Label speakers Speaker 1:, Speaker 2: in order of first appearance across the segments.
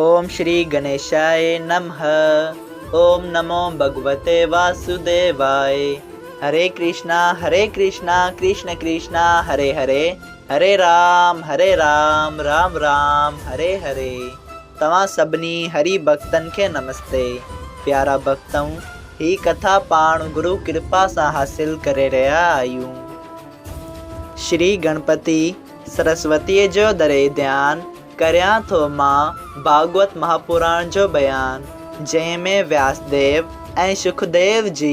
Speaker 1: اوم شري گنيشاء نمھ اوم نمو ڀڳوتي واسوديواء هري ڪرشنا هري ڪرشنا ڪرشن ڪرشنا هري هري هري رام هري رام رام رام هري هري توهان سڀني هري ڀڳتن کي نمستي پيارا ڀڳتؤ هي ڪٿا پاڻ گرو ڪرپا سان حاصل ڪري رهيا آهيون. شري گڻپتي سرسوتيء جو دري ڌيان ڪريان ٿو مان ڀاڳوت مهاپراڻ جو بيان، جنهن ۾ وياسديو ۽ شڪديو جي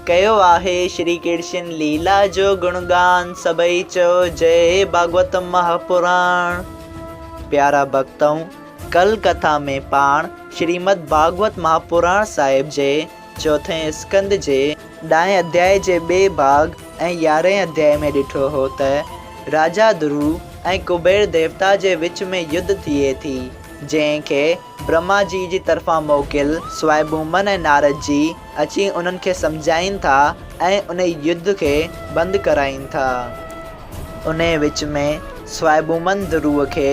Speaker 1: ڪيو آهي شري ڪرشن ليلا جو گڻگان سڀئي چئو جئي ڀاڳوت مهاپراڻ. پيارا ڀڳتؤ! ڪل ڪٿا ۾ پاڻ شريمد ڀاڳوت مهاپراڻ صاحب جي چوٿين اسڪنڌ جي ڏاهين اڌيائي جي ٻئي ڀاڳ ۽ يارهين اڌيائي ۾ ڏٺو هو ته راجا ڌرو ۽ ڪبير ديوتا جي وچ ۾ يڌ ٿئي ٿي، جنهن کي برهما جي جي طرفان موڪيل سوائبومن ۽ نارد جي اچي انهن کي سمجهائين ٿا ۽ انهي يڌ کي بند ڪرائين ٿا. انهي وچ ۾ سوائبومن ڌرو کي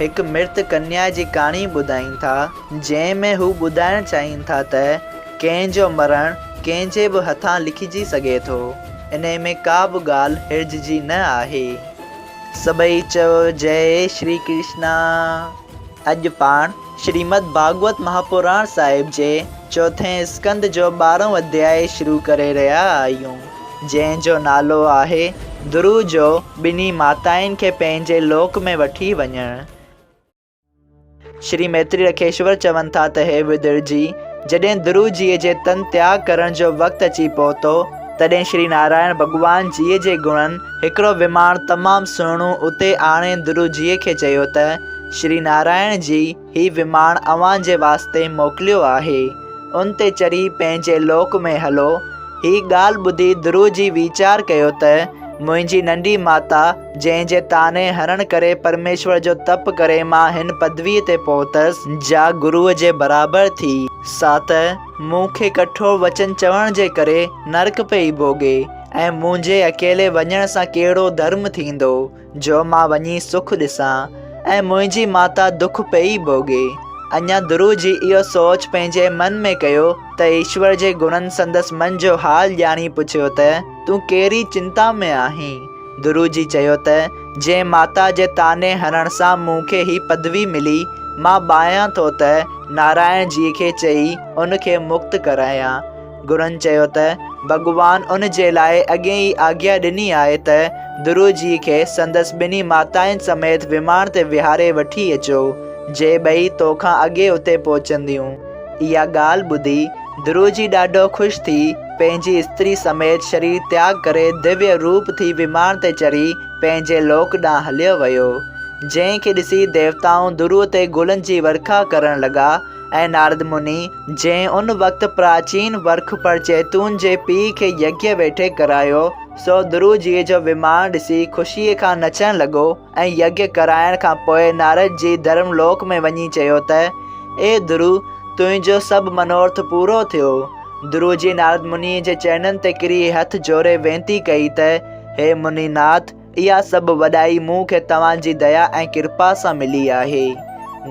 Speaker 1: هڪ مرت ڪنيا جي ڪهاڻي ٻڌائين ٿا، جنهن ۾ هو ٻڌائڻ چاهين ٿا ته ڪنهن جو مرڻ ڪنهن جي به هٿان لکجي سگهي ٿو، انهي ۾ ڪا به ڳالهه هرج جي نه آهي. سڀئي چئو جئي شري ڪرشنا. اڄ پاڻ شريمد ڀاڳوت مهاپراڻ صاحب جي چوٿين اسڪنڌ جو ٻارهون اڌيائي شروع ڪري رهيا آهيون، جنهن جو نالو آهي ڌرو جو ٻنهي ماتائن کي پنهنجي لوڪ ۾ وٺي وڃڻ. شري ميتري رکيشور چون ٿا ته هي ودر جي! جڏهن ڌرو جيء جي تن تياڳ ڪرڻ جو وقت اچي پهتو، تڏهن شري نارائڻ ڀڳوان جيء جي گڻن هڪڙو وماڻ تمام سهڻو اتي آڻي ڌرو جيء کي چيو ته، شري نارائڻ جي هي وماڻ اوهان جي واسطي موڪليو آهي. ان تي چڙهي پنهنجي لوڪ ۾ هلو. هي ڳالهه ٻڌي ڌرو جي ويچار ڪيو ته، منهنجي ننڍي ماتا، جنهن جي طعني هڻڻ ڪري پرميشور جو تپ ڪري مان هن پدويء تي پهتس، جا گروء جي برابر ٿي، سا ته مون کي ڪٺور وچن چوڻ جي ڪري نرڪ پئي ڀوڳي، ۽ منهنجي اڪيلي وڃڻ سان ڪهڙو ڌرم ٿيندو، جو مان وڃي سک ڏسان، ۽ منهنجي ماتا دک پئي ڀوڳي. اڃا ڌرو جي اهو سوچ پنهنجي من ۾ ڪيو ته ايشور جي گڻن سندس من جو حال ڄاڻي پڇيو ته، تون ڪهڙي چنتا ۾ آهين؟ ڌرو جي چيو ته، جنهن ماتا جي طعني هڻڻ سان مون کي هي پدوي ملي، مان ڀانئيان ٿو ته نارائڻ جيء کي چئي ان کي مڪت ڪرايان. گرن چيو ته، ڀڳوان ان جي لاء اڳي ئي آگيا ڏني آهي ته ڌرو جيء کي سندس ٻنهي ماتائن سميت وماڻ تي ويهاري وٺي اچو، جي ٻئي توکان اڳي اتي پهچنديون. اها ڳالهه ٻڌي ڌرو جي ڏاڍو خوش ٿي پنهنجي استري سميت شرير تياڳ ڪري دويه روپ ٿي وماڻ تي چڙهي پنهنجي لوڪ ڏانهن هليو ويو. جنهن کي ڏسي ديوتائون ڌرو تي گلن جي ورکا ڪرڻ لڳا ۽ نارد مني، جنهن ان وقت پراچين ورک پرچيتون جي پيء کي يگيه ويٺي ڪرايو، سو ڌرو جيء جو وماڻ ڏسي خوشيء کان نچڻ لڳو ۽ يگيه ڪرائڻ کان پوء نارد جي ڌرم لوڪ ۾ وڃي چيو ته، اي ڌرو! تنهنجو سڀ منورٿ پورو ٿيو. ڌرو جي نارد منيء جي چرڻن تي ڪري هٿ جوڙي وينتي ڪئي ته، هي مني ناٿ! اها سڀ وڏائي مون کي توهان جي ديا ۽ ڪرپا سان ملي آهي.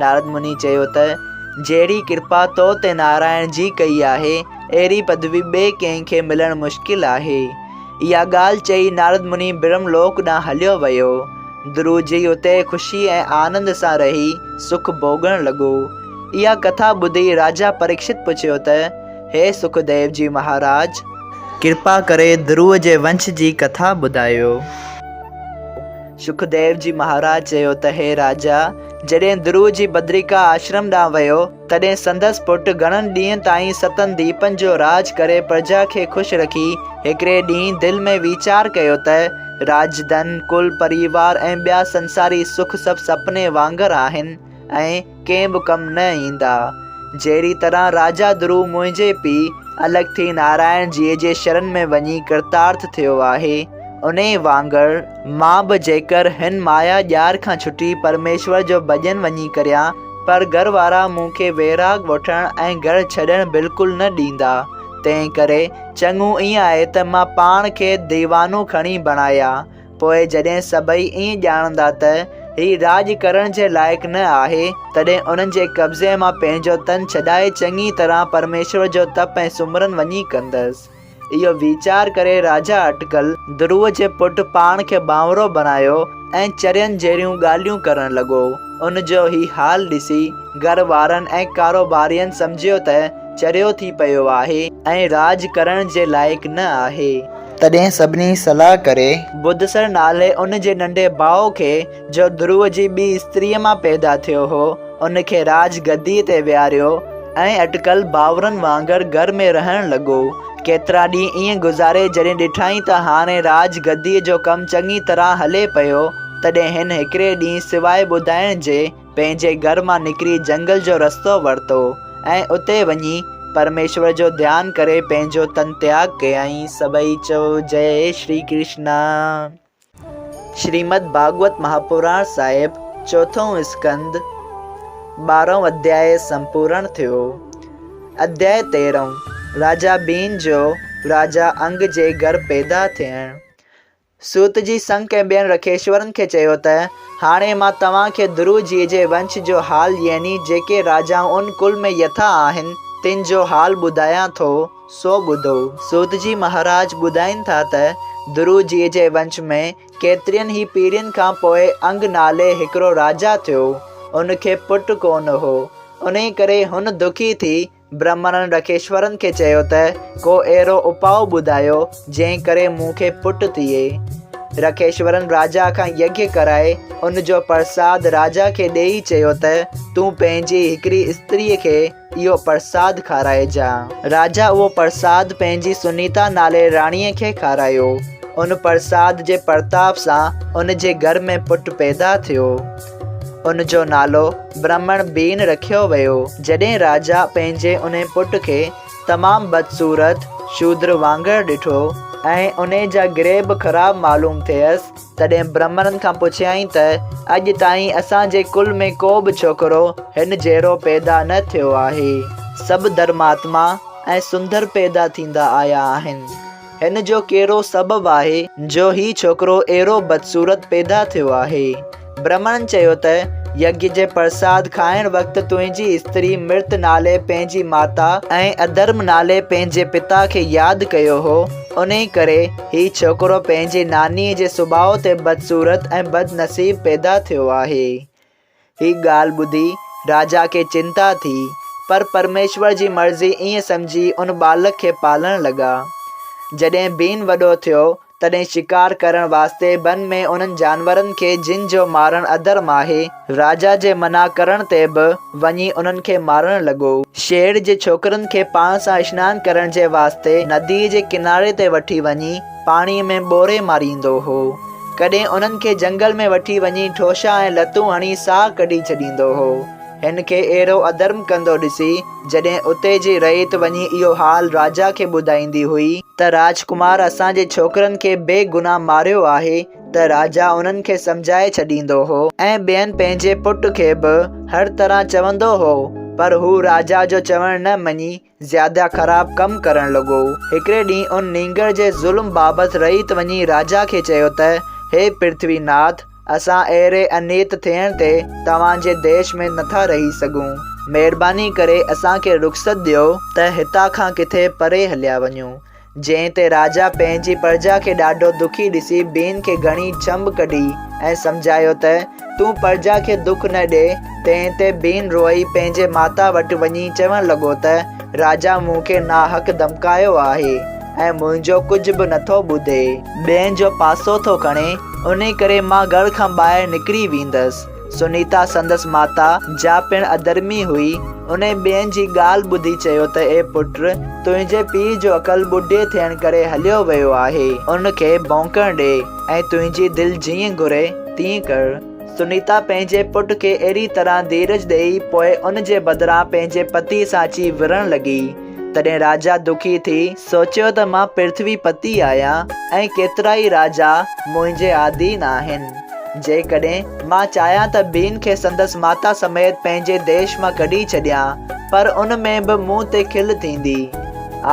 Speaker 1: نارد مني چيو ته، جهڙي ڪرپا تو تي نارائڻ جي ڪئي آهي، اهڙي پدوي ٻئي ڪنهن کي ملڻ مشڪل آهي. اها ڳالهه چئي نارد مني برهم لوڪ ڏانهن هليو ويو. ڌرو جي اتي خوشي ۽ آنند سان رهي سک ڀوڳڻ لڳو. اها ڪٿا ٻڌي راجا پريڪشت پڇيو ته، هي سکديو جي مهاراج! ڪرپا ڪري ڌرو جي ونش جي ڪٿا ٻڌايو. سکديو جي مهاراج چيو ته، هي راجا! جڏهن ڌرو جي بدريڪا آشرم ڏانهن ويو، تڏهن سندس پٽ گهڻن ڏينهن تائين ستن ديپن جو راڄ ڪري پرجا کي خوش رکي، هڪڙي ڏينهن دل ۾ ويچار ڪيو ته، راڄ، ڌن، ڪل، پريوار ۽ ٻيا سنساري سک سڀ سپني وانگر آهن ۽ ڪنهن به ڪم نه ايندا. جهڙي طرح راجا ڌرو منهنجي پيء الڳ ٿي نارائڻ جيء جي شرن ۾ وڃي ڪرتارٿ ٿيو آهي، انهيء وانگر مان به جيڪر هن مايا ڄار کان ڇٽي پرميشور جو ڀڄن وڃي ڪريان، پر گهر وارا مون کي ويراڳ وٺڻ ۽ گهر ڇڏڻ بلڪل نه ڏيندا، تنهن ڪري چڱو ائين آهي ته مان پاڻ کي ديوانو کڻي بڻايان، پوء جڏهن سڀئي ائين ڄاڻندا ته هي راڄ ڪرڻ جي لائق نه آهي، تڏهن انهن جي قبضي مان پنهنجو تن ڇڏائي چڱي طرح پرميشور جو تپ ۽ سمرن وڃي ڪندس. اهو ويچار ڪري راجا اٽڪل دروء جي پٽ پاڻ کي بانورو بڻايو ۽ چرين جهڙيون ڳالهيون ڪرڻ لڳو. ان جو هي حال ڏسي گهر وارن ۽ ڪاروبارين سمجهيو ته چريو ٿي پيو آهي ۽ راڄ ڪرڻ جي لائق نه آهي. تڏهن سڀني صلاح ڪري. ٻڌسر نالي ان جي ننڍي ڀاء کي، جو ڌرو جي ٻي استريء مان پيدا ٿيو هو، ان کي راڄ گديء تي ويهاريو ۽ اٽڪل ڀائرن وانگر گهر ۾ رهڻ لڳو. ڪيترا ڏينهن ائين گذاري جڏهن ڏٺائين ته هاڻي راڄ گديء جو ڪم چڱي طرح هلي پيو، تڏهن هن هڪڙي ڏينهن سواء ٻڌائڻ جي، پنهنجي گهر مان نڪري جهنگل جو رستو ورتو ۽ اتي وڃي پرميشور جو ڌيان ڪري پنهنجو تن تياڳ ڪيائين. سڀئي چئو جئي شري ڪرشنا. شريمد ڀاڳوت مهاپراڻ صاحب چوٿون اسڪنڌ ٻارهون اڌياء سمپورڻ ٿيو. اڌياء تيرهون راجا ڀين جو راجا انگ جي گهر پيدا ٿيڻ. سوت جي سنک ۽ ٻين رکيشورن کي چيو ته، هاڻي مان توهان کي ڌرو جيء جي ونش جو حال يعني جيڪي راجائون ان ڪل ۾ يٿا آهن، تن جو حال ٻڌايان ٿو، سو ٻڌو. سوت جي مهاراج ٻڌائين ٿا ته، ڌرو جيء جي ونش ۾ ڪيترين ئي پيڙهين کان پوء انگ نالي هڪڙو راجا ٿيو. ان کي پٽ ڪونه هو. انهيء ڪري هن دکي ٿي برهمڻن رکيشورن کي چيو ته ڪو اهڙو اپاء ٻڌايو جنهن ڪري مون کي پٽ ٿئي. رکيشورن راجا کان يگيه ڪرائي ان جو پرساد راجا کي ڏيئي چيو ته تون پنهنجي هڪڙي استريء کي اهو پرساد کارائجان. راجا اهو پرساد پنهنجي سنيتا نالي راڻيء کي کارايو. ان پرساد جي پرتاب سان ان جي گهر ۾ پٽ پيدا ٿيو. ان جو نالو برهمڻ بين رکيو ويو. جڏهن راجا پنهنجي انهي پٽ کي تمام بدصورت شودر وانگر ڏٺو ۽ انهي جا گرهه به خراب معلوم ٿيس، تڏهن برهمڻن کان پڇيائين ته، اڄ تائين اسان جي ڪل ۾ ڪو به ڇوڪرو هن جهڙو پيدا نه ٿيو آهي. سڀ ڌرماتما ۽ سندر پيدا ٿيندا آيا آهن. هن جو ڪهڙو سبب آهي جو هي ڇوڪرو اهڙو بدصورت پيدا ٿيو آهي؟ برهمڻن چيو ته، يگيه جي پرساد کائڻ وقت تنهنجي استري مرت نالي پنهنجي ماتا ۽ اڌرم نالي پنهنجي پتا کي ياد ڪيو هو، انهي ڪري هي ڇوڪرو پنهنجي نانيء جي سڀاء تي بدصورت ۽ بدنصيب پيدا ٿيو آهي. هي ڳالهه ٻڌي راجا کي چنتا ٿي، پر پرميشور جي مرضي ائين سمجهي ان ٻالڪ کي پالڻ لڳا. جڏهن ڀين وڏو ٿيو، تڏهن شڪار ڪرڻ واسطي بن ۾ انهن جانورن کي جن جو مارڻ اڌرم آهي، راجا جي منع ڪرڻ تي به وڃي انهن کي مارڻ لڳو. شير جي ڇوڪرن کي پاڻ سان اشنان ڪرڻ جي واسطي نديء جي ڪناري تي وٺي وڃي پاڻيء ۾ ٻوڙي ماريندو هو. ڪڏهن انهن کي جهنگل ۾ وٺي وڃي ٺوشا ۽ لتون هڻي ساهه ڪڍي ڇڏيندو هو. هن کي اهڙو اڌرم ڪندو ڏسي، جڏهن اتي جي رعيت وڃي اهو حال راجا کي ٻڌائيندي هئي، ته راجڪمار اسان جي ڇوڪرن کي بي گناهه ماريو آهي، ته راجا انهن کي سمجهائي ڇڏيندو هو ۽ ٻين پنهنجي پٽ کي به هر طرح چوندو هو، پر هو راجا جو چوڻ نه مڃي زياده خراب ڪم ڪرڻ لڳو. هڪڙي ڏينهن ان نينگر جي ظلم بابت رعيت وڃي راجا کي چيو ته، هي پرٿوي ناٿ! اسان اهڙي انيت ٿيڻ تي توهان جي ديش ۾ نٿا رهي سگهون. مهرباني ڪري اسان کي رخصت ڏيو ته هتان کان ڪٿي پري هليا وڃون. جنهن تي راجا پنهنجي پرجا کي ڏاڍو دکي ڏسي بين کي گهڻي ڇنڀ ڪڍي ۽ سمجهايو ته، تون پرجا کي دک نه ڏي. تنهن تي بين روئي پنهنجي ماتا وٽ وڃي چوڻ لڳو ته، راجا مون کي ناحق ڌمڪايو آهي ۽ منهنجو ڪجهه به نٿو ٻڌي. ٻين جو پاسو ٿو کڻي، انهي ڪري مان گهر کان ٻاهر نڪري ويندس. سنيتا سندس ماتا، جا پڻ اڌرمي هئي، انهي ٻين جي ڳالهه ٻڌي چيو ته اي پٽ! تنهنجي پيء جو عقل ٻڍي ٿيڻ ڪري هليو ويو آهي، ان کي ڀونڪڻ ڏي ۽ تنهنجي دل جيئن گهري تيئن ڪر. سنيتا پنهنجي پٽ کي اهڙي طرح ڌيرج ڏيئي پوء ان جي بدران پنهنجي پتيء سان اچي وڙهڻ لڳي. تڏهن راجا دکي ٿي سوچيو ته مان پرٿوي پتي آهيان ۽ ڪيترائي راجا منهنجي آڌين آهن. جيڪڏهن مان چاهيان ته ڀين کي سندس ماتا سميت پنهنجي ديش مان ڪڍي ڇڏيان، پر ان ۾ به مون تي کل ٿيندي.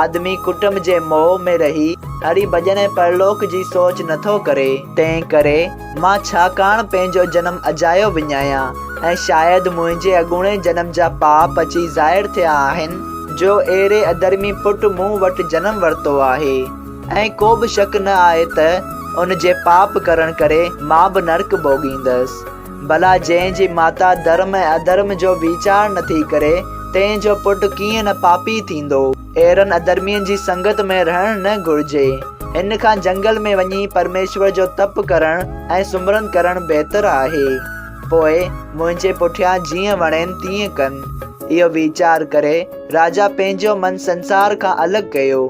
Speaker 1: آدمي ڪٽنب جي موهه ۾ رهي هري ڀڄن ۽ پرلوڪ جي سوچ نٿو ڪري. تنهن ڪري مان ڇاڪاڻ پنهنجو جنم اجايو وڃايان ۽ شايد منهنجي اڳوڻي جنم جا پاپ اچي ظاهر ٿيا آهن جو اهڙي اڌرمي پٽ مون وٽ جنم ورتو آهي ۽ ڪو به شڪ نه آهي ته ان جي پاپ ڪرڻ ڪري مان به نرڪ ڀوڳيندس. ڀلا جنهن جي ماتا ڌرم ۽ اڌرم جو ويچار نٿي ڪري، تنهن جو پٽ ڪيئن نه پاپي ٿيندو؟ اهڙن اڌرمين جي سنگت ۾ رهڻ نه گهرجي. هن کان جهنگل ۾ وڃي پرميشور جو تپ ڪرڻ ۽ سمرن ڪرڻ بهتر آهي. پوء منهنجي پٺيان جيئن وڻين تيئن ڪن. اهو ويچار ڪري راجا پنهنجو من سنسار کان الڳ ڪيو.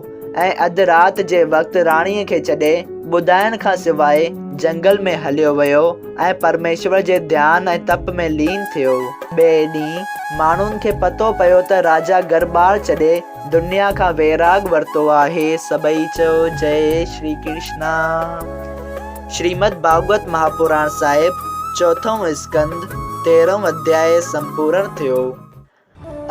Speaker 1: ۽ اڌ رات جي وقت راڻيء کي ڇڏي، ٻڌائڻ کان سواء جهنگل ۾ هليو ويو ۽ پرميشور جي ڌيان ۽ تپ ۾ لين ٿيو. ٻئي ڏينهن ماڻهن کي پتو پيو ته راجا گهر ٻار ڇڏي دنيا کان ويراڳ ورتو آهي. سڀئي چئو جئي شري ڪرشنا. شريمد ڀاڳوت مهاپراڻ صاحب، چوٿون اسڪنڌ، تيرهون اڌياء سمپورڻ ٿيو.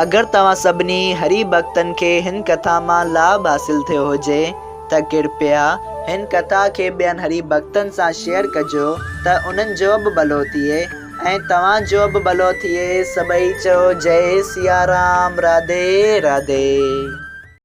Speaker 1: اگر توهان سڀني هري ڀڳتن کي هن ڪٿا مان لاڀ حاصل ٿيو هجي ته ڪرپيا هن ڪٿا کي ٻين هري ڀڳتن سان شيئر ڪجو ته انهن جو به ڀلو ٿئي ۽ توهان جو به ڀلو ٿئي سڀئي چئو جئي سيارام راڌي راڌي.